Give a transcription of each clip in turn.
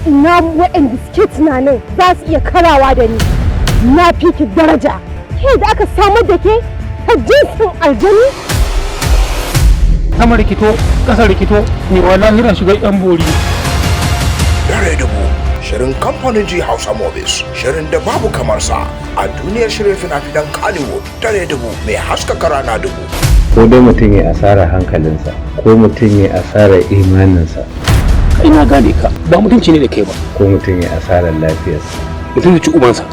Ina waɗanda suke tunanin za su iya karawa da ni? Na fi ki daraja, ke da aka samar da ke ta jinsin aljani. Sama rikito, ƙasa rikito ne, wa lahira shiga yan bori. Dare Dubu, shirin kamfanin G Hausa Movies, shirin da babu kamar sa a duniyar shirin fina-finan Kannywood. Dare Dubu mai haskaka rana dubu. Ko dai mutum ya asara hankalinsa, ko mutum ya asara imaninsa. Kai, na gane ka, ba mutunci ne da kai ba. Ko mutum ya asarar lafiyarsa. Mutum zai ci ubansa.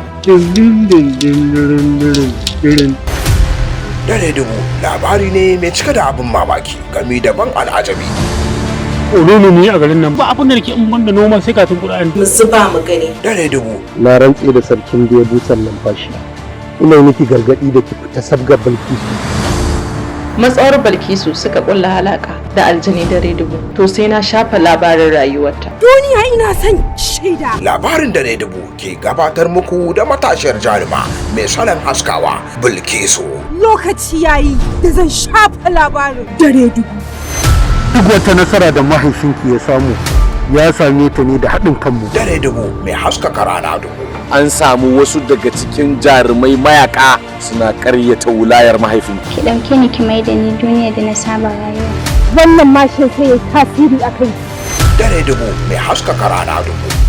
Din. Dare Dubu labari ne mai cike da abin mamaki gami da ban al'ajabi. Ololo ne a garin nan, ba abin da nake in banda noma sai katin Qur'ani. Mu zuba mu gani. Dare Dubu. Na rantse da sarkin da ya busan numfashi, ina miki gargadi da ki fita sabgar Bilkisu. Matsawar Balkisu suka kulla halaka da aljani Dare Dubu, to sai na shafa labarin rayuwarta. Duniya, ina son shaida. Labarin Dare Dubu ke gabatar muku da matashiyar jaruma mai salon haskawa, Bilkisu. Lokaci yayi da zan shafa labarin Dare Dubu. Duk wata nasara da mahaifinki ya samu, ya same ta ne da haɗin kanmu. Dare Dubu mai haskaka rana dubu. An samu wasu daga cikin jarumai mayaka suna karyata wulayar mahaifin. Ki ɗauke ni ki mai da ni duniya da na saba rayuwa. Wannan mashin sai ya tasiri a kai. Dare Dubu mai haskaka rana dubu.